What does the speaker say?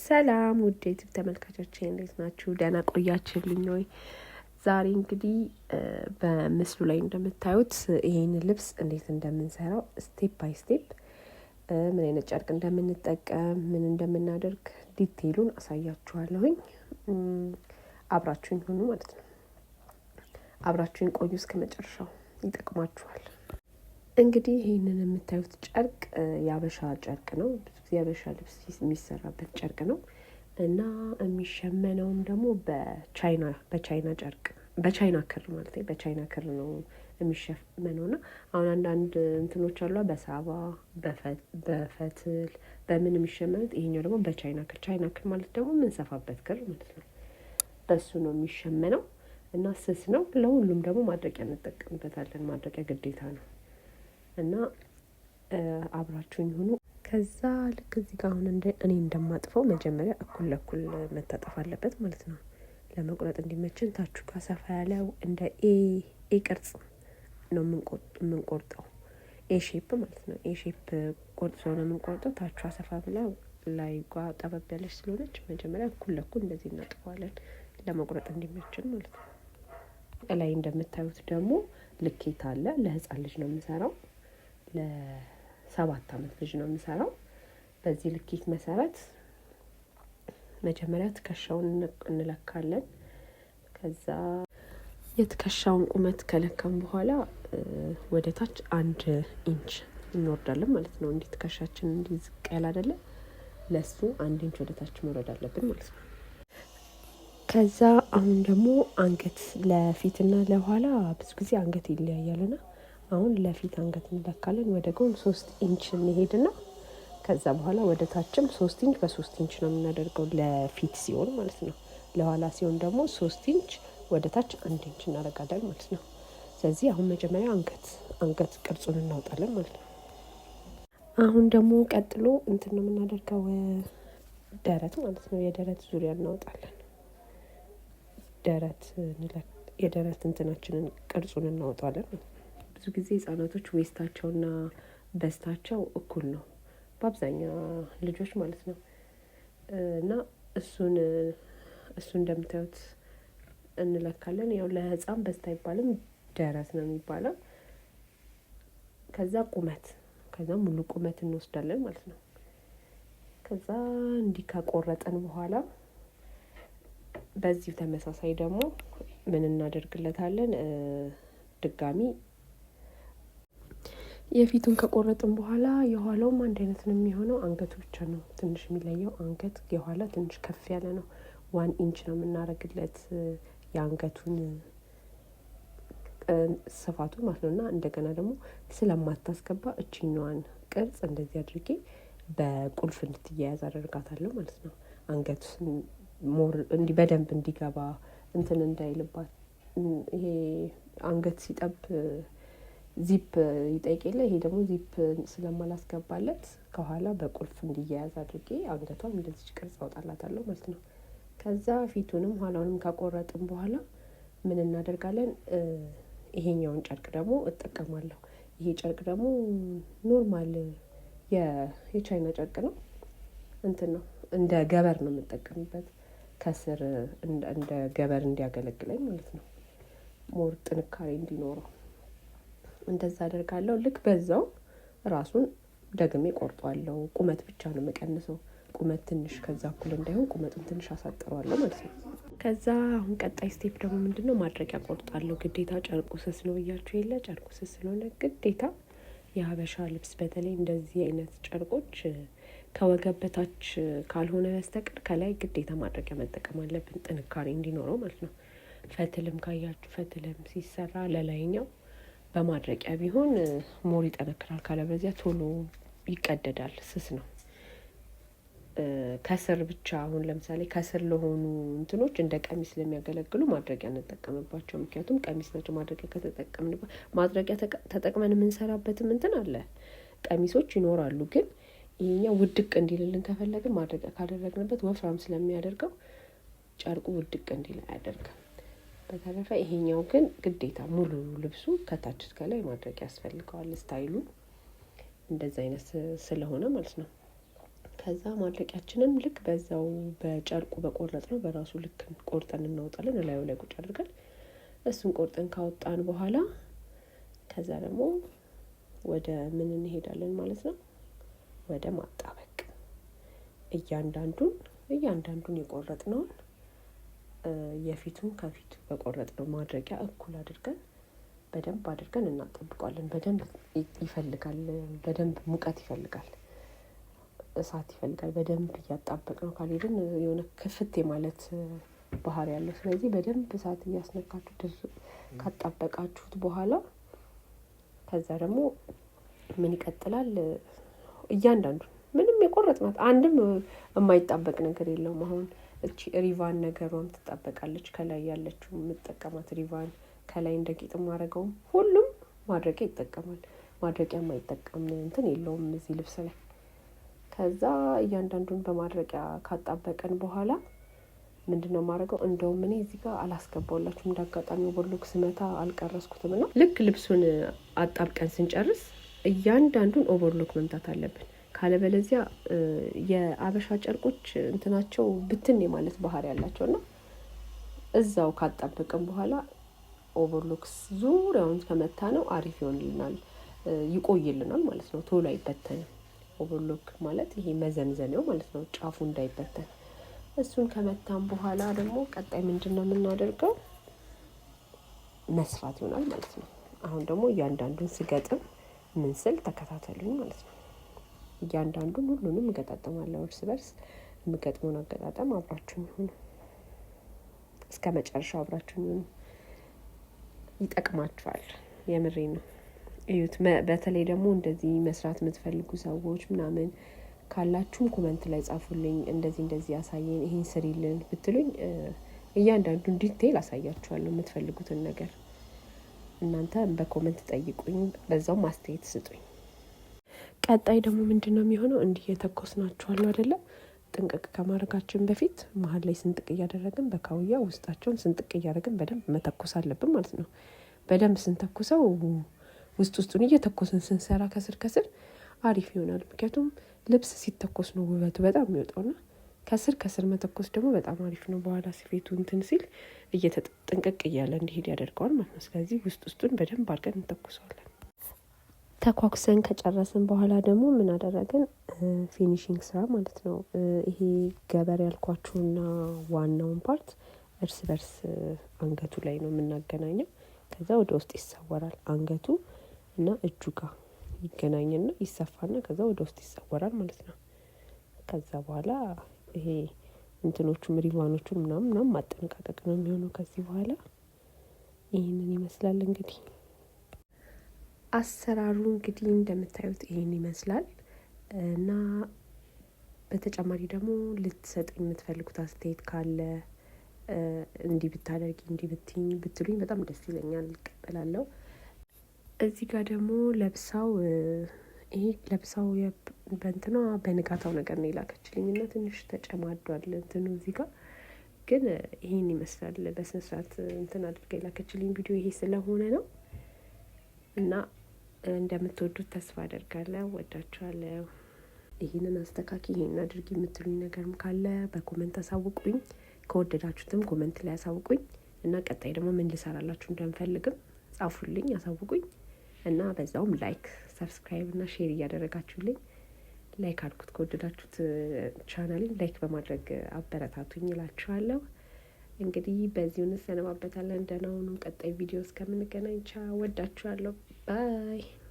ሰላም ውድ ዩቲዩብ ተመልካቾቼ እንዴት ናችሁ? ደህና ቆያችሁልኝ ወይ? ዛሬ እንግዲህ በምስሉ ላይ እንደምታዩት ይሄን ልብስ እንዴት እንደምንሰራው step by step ምን አይነት ጨርቅ እንደምንጠቀም ምን እንደምናደርግ detail ኡን አሳያችኋለሁኝ። አብራችሁኝ ሁኑ ማለት ነው። አብራችሁኝ ቆዩ እስከ መጨረሻው፣ ይጠቅማችኋል። እንግዲህ ይህንን የምታዩት ጨርቅ የአበሻ ጨርቅ ነው። ብዙ ጊዜ የአበሻ ልብስ የሚሰራበት ጨርቅ ነው እና የሚሸመነውም ደግሞ በቻይና ጨርቅ፣ በቻይና ክር ማለት ነው። በቻይና ክር ነው የሚሸመነው። እና አሁን አንዳንድ እንትኖች አሉ በሳባ፣ በፈትል፣ በምን የሚሸመኑት። ይሄኛው ደግሞ በቻይና ክር። ቻይና ክር ማለት ደግሞ የምንሰፋበት ክር ማለት ነው። በሱ ነው የሚሸመነው እና ስስ ነው። ለሁሉም ደግሞ ማድረቂያ እንጠቀምበታለን። ማድረቂያ ግዴታ ነው እና አብራችሁኝ ሁኑ። ከዛ ልክ እዚህ ጋር አሁን እኔ እንደማጥፈው መጀመሪያ እኩል ለእኩል መታጠፍ አለበት ማለት ነው። ለመቁረጥ እንዲመችን ታቹ ጋር ሰፋ ያለው እንደ A ቅርጽ ነው የምንቆርጠው። A shape ማለት ነው። A shape ቆርጥ ስለሆነ የምንቆርጠው ታቿ ሰፋ ብላ ላይ ጓ ጠበብ ያለች ስለሆነች መጀመሪያ እኩል ለእኩል እንደዚህ እናጥፈዋለን ለመቁረጥ እንዲመችን ማለት ነው። እላይ እንደምታዩት ደግሞ ልኬት አለ። ለህፃን ልጅ ነው የምሰራው። ለ7 አመት ልጅ ነው የምሰራው። በዚህ ልኬት መሰረት መጀመሪያ ትከሻውን እንለካለን። ከዛ የትከሻውን ቁመት ከለካን በኋላ ወደ ታች 1 ኢንች እንወርዳለን ማለት ነው። እንዲህ ትከሻችን እንዲህ ዝቅ ያለ አይደለ? ለሱ 1 ኢንች ወደ ታች መውረድ አለብን ማለት ነው። ከዛ አሁን ደግሞ አንገት፣ ለፊትና ለኋላ ብዙ ጊዜ አንገት ይለያያልና አሁን ለፊት አንገት እንለካለን። ወደ ጎን 3 ኢንች እንሄድና ከዛ በኋላ ወደ ታችም 3 ኢንች በ3 ኢንች ነው የምናደርገው ለፊት ሲሆን ማለት ነው። ለኋላ ሲሆን ደግሞ 3 ኢንች ወደ ታች 1 ኢንች እናደርጋለን ማለት ነው። ስለዚህ አሁን መጀመሪያ አንገት ቅርጹን እናወጣለን ማለት ነው። አሁን ደግሞ ቀጥሎ እንትን ነው የምናደርገው፣ ደረት ማለት ነው። የደረት ዙሪያ እናወጣለን። ደረት የደረት እንትናችንን ቅርጹን እናወጣለን ማለት ነው። ብዙ ጊዜ ህጻናቶች waist ኣቸውና bust ኣቸው እኩል ነው በአብዛኛው ልጆች ማለት ነው። እና እሱ እንደምታዩት እንለካለን። ያው ለህፃን bust አይባልም፣ ደረት ነው የሚባለው። ከዛ ቁመት፣ ከዛ ሙሉ ቁመት እንወስዳለን ማለት ነው። ከዛ እንዲህ ከቆረጠን በኋላ በዚሁ ተመሳሳይ ደግሞ ምን እናደርግለታለን? ድጋሚ የፊቱን ከቆረጥን በኋላ የኋላውም አንድ አይነት ነው የሚሆነው። አንገቱ ብቻ ነው ትንሽ የሚለየው። አንገት የኋላ ትንሽ ከፍ ያለ ነው። 1 ኢንች ነው የምናደርግለት የአንገቱን ስፋቱ ማለት ነው። እና እንደገና ደግሞ ስለማታስገባ እችኛዋን ቅርጽ እንደዚህ አድርጌ በቁልፍ እንድትያያዝ አደርጋታለሁ ማለት ነው። አንገቱ more እንዲህ በደንብ እንዲገባ፣ እንትን እንዳይልባት። ይሄ አንገት ሲጠብ ዚፕ ይጠይቅ የለ? ይሄ ደግሞ ዚፕ ስለማላስገባለት ከኋላ በቁልፍ እንዲያያዝ አድርጌ አንገቷን እንደዚች ቅርጽ አውጣላታለሁ ማለት ነው። ከዛ ፊቱንም ኋላውንም ከቆረጥን በኋላ ምን እናደርጋለን? ይሄኛውን ጨርቅ ደግሞ እጠቀማለሁ። ይሄ ጨርቅ ደግሞ normal የቻይና ጨርቅ ነው። እንትን ነው፣ እንደ ገበር ነው የምጠቀምበት። ከስር እንደ ገበር እንዲያገለግለኝ ማለት ነው። More ጥንካሬ እንዲኖረው እንደዛ አደርጋለሁ። ልክ በዛው ራሱን ደግሜ ቆርጧለሁ። ቁመት ብቻ ነው የምቀንሰው። ቁመት ትንሽ ከዛ እኩል እንዳይሆን ቁመቱን ትንሽ አሳጥረዋለሁ ማለት ነው። ከዛ አሁን ቀጣይ step ደግሞ ምንድነው? ማድረቂያ ቆርጣለሁ። ግዴታ ጨርቁ ስስ ነው ብያችሁ የለ? ጨርቁ ስስ ስለሆነ ግዴታ የሀበሻ ልብስ በተለይ እንደዚህ አይነት ጨርቆች ከወገብ በታች ካልሆነ በስተቀር ከላይ ግዴታ ማድረቂያ መጠቀም አለብን፣ ጥንካሬ እንዲኖረው ማለት ነው። ፈትልም ካያችሁ ፈትልም ሲሰራ ለላይኛው በማድረቂያ ቢሆን more ይጠነክራል። ካለበለዚያ ቶሎ ይቀደዳል። ስስ ነው። ከስር ብቻ አሁን ለምሳሌ ከስር ለሆኑ እንትኖች እንደ ቀሚስ ለሚያገለግሉ ማድረቂያ እንጠቀምባቸው። ምክንያቱም ቀሚስ ናቸው። ማድረቂያ ከተጠቀምንባ ማድረቂያ ተጠቅመን የምንሰራበትም እንትን አለ። ቀሚሶች ይኖራሉ። ግን ይሄኛው ውድቅ እንዲልልን ከፈለግን ማድረቂያ ካደረግንበት ወፍራም ስለሚያደርገው ጨርቁ ውድቅ እንዲል አያደርግም። በተረፈ ይሄኛው ግን ግዴታ ሙሉ ልብሱ ከታች እስከ ላይ ማድረቂያ ያስፈልገዋል። Style ኡ እንደዚ አይነት ስለሆነ ማለት ነው። ከዛ ማድረቂያችንም ልክ በዛው በጨርቁ በቆረጥነው በራሱ ልክ ቆርጠን እናወጣለን። እላዩ ላይ ቁጭ አድርገን እሱን ቆርጠን ካወጣን በኋላ ከዛ ደግሞ ወደ ምን እንሄዳለን ማለት ነው? ወደ ማጣበቅ። እያንዳንዱን የቆረጥነውን የፊቱን ከፊቱ በቆረጥነው ማድረቂያ እኩል አድርገን በደንብ አድርገን እናጣብቀዋለን። በደንብ ይፈልጋል፣ በደንብ ሙቀት ይፈልጋል፣ እሳት ይፈልጋል። በደንብ እያጣበቅነው ካልሄድን የሆነ ክፍት የማለት ባህሪ ያለው። ስለዚህ በደንብ እሳት እያስነካችሁ ካጣበቃችሁት በኋላ ከዛ ደግሞ ምን ይቀጥላል? እያንዳንዱ ምንም የቆረጥናት አንድም የማይጣበቅ ነገር የለውም። አሁን እቺ ሪቫን ነገሯም ትጣበቃለች። ከላይ ያለችው የምጠቀማት ሪቫን ከላይ እንደ ጌጥ ማድረገውም ሁሉም ማድረቂያ ይጠቀማል። ማድረቂያ የማይጠቀም እንትን የለውም እዚህ ልብስ ላይ። ከዛ እያንዳንዱን በማድረቂያ ካጣበቀን በኋላ ምንድነው የማደርገው? እንደውም እኔ እዚህ ጋር አላስገባውላችሁም፣ እንዳጋጣሚ overlock ስመታ አልቀረስኩትም። እና ልክ ልብሱን አጣብቀን ስንጨርስ እያንዳንዱን overlock መምታት አለብን። ካለበለዚያ የአበሻ ጨርቆች እንትናቸው ብትን የማለት ባህሪ ያላቸው እና እዛው ካጣበቅን በኋላ overlock ዙሪያውን ከመታነው አሪፍ ይሆንልናል፣ ይቆይልናል ማለት ነው። ቶሎ አይበተንም። Overlock ማለት ይሄ መዘምዘሚያው ማለት ነው፣ ጫፉ እንዳይበተን። እሱን ከመታን በኋላ ደግሞ ቀጣይ ምንድነው የምናደርገው? መስፋት ይሆናል ማለት ነው። አሁን ደግሞ እያንዳንዱን ስገጥም ምን ስል ተከታተሉኝ ማለት ነው። እያንዳንዱን ሁሉንም እገጣጠማለሁ። እርስ በርስ የምገጥመውን አገጣጠም አብራችሁኝ ሁኑ፣ እስከ መጨረሻው አብራችሁኝ ሁኑ። ይጠቅማችኋል። የምሬ ነው። እዩት። በተለይ ደግሞ እንደዚህ መስራት የምትፈልጉ ሰዎች ምናምን ካላችሁም comment ላይ ጻፉልኝ። እንደዚህ እንደዚህ ያሳየን፣ ይሄን ስሪልን ብትሉኝ እያንዳንዱን detail አሳያችኋለሁ። የምትፈልጉትን ነገር እናንተ በ comment ጠይቁኝ፣ በዛውም አስተያየት ስጡኝ። ቀጣይ ደግሞ ምንድነው የሚሆነው? እንዲህ የተኮስናቸው አሉ አይደለ? ጥንቅቅ ከማድረጋችን በፊት መሀል ላይ ስንጥቅ እያደረግን በካውያ ውስጣቸውን ስንጥቅ እያደረግን በደንብ መተኮስ አለብን ማለት ነው። በደንብ ስንተኩሰው ውስጥ ውስጡን እየተኮስን ስንሰራ ከስር ከስር አሪፍ ይሆናል። ምክንያቱም ልብስ ሲተኮስ ነው ውበቱ በጣም የሚወጣውና ከስር ከስር መተኮስ ደግሞ በጣም አሪፍ ነው። በኋላ ስፌቱ እንትን ሲል እየተጠንቀቅ እያለ እንዲሄድ ያደርገዋል ማለት ነው። ስለዚህ ውስጥ ውስጡን በደንብ አድርገን እንተኩሰዋለን። ተኳኩሰን ከጨረስን በኋላ ደግሞ ምን አደረግን? Finishing ስራ ማለት ነው። ይሄ ገበር ያልኳችሁና ዋናውን part እርስ በርስ አንገቱ ላይ ነው የምናገናኘው። ከዛ ወደ ውስጥ ይሰወራል አንገቱ እና እጁ ጋር ይገናኝና ይሰፋና ከዛ ወደ ውስጥ ይሰወራል ማለት ነው። ከዛ በኋላ ይሄ እንትኖቹም ሪቫኖቹን ምናምን ምናምን ማጠነቃቀቅ ነው የሚሆነው። ከዚህ በኋላ ይህንን ይመስላል እንግዲህ አሰራሩ። እንግዲህ እንደምታዩት ይሄን ይመስላል። እና በተጨማሪ ደግሞ ልትሰጡኝ የምትፈልጉት አስተያየት ካለ፣ እንዲህ ብታደርጊ፣ እንዲህ ብትይኝ ብትሉኝ በጣም ደስ ይለኛል፣ እቀበላለሁ። እዚህ ጋር ደግሞ ለብሳው፣ ይሄ ለብሳው በእንትኗ በንጋታው ነገር ነው የላከችልኝ እና ትንሽ ተጨማዷል እንትኑ። እዚህ ጋር ግን ይሄን ይመስላል። በስነ ስርዓት እንትን አድርጋ የላከችልኝ ቪዲዮ ይሄ ስለሆነ ነው። እና እንደምትወዱት ተስፋ አደርጋለሁ። ወዳችኋለሁ። ይህንን አስተካኪ፣ ይሄንን አድርጊ የምትሉኝ ነገርም ካለ በ comment አሳውቁኝ። ከወደዳችሁትም comment ላይ አሳውቁኝ። እና ቀጣይ ደግሞ ምን ልሰራላችሁ እንደምፈልግም ጻፉልኝ፣ አሳውቁኝ። እና በዛውም like፣ subscribe እና share እያደረጋችሁልኝ፣ like አድርጉት። ከወደዳችሁት ቻናሌን like በማድረግ አበረታቱኝ እላችኋለሁ። እንግዲህ በዚሁ እንሰነባበታለን። ደህና ሁኑ። ቀጣይ ቪዲዮ እስከምንገናኝ ቻው። ወዳችኋለሁ። Bye።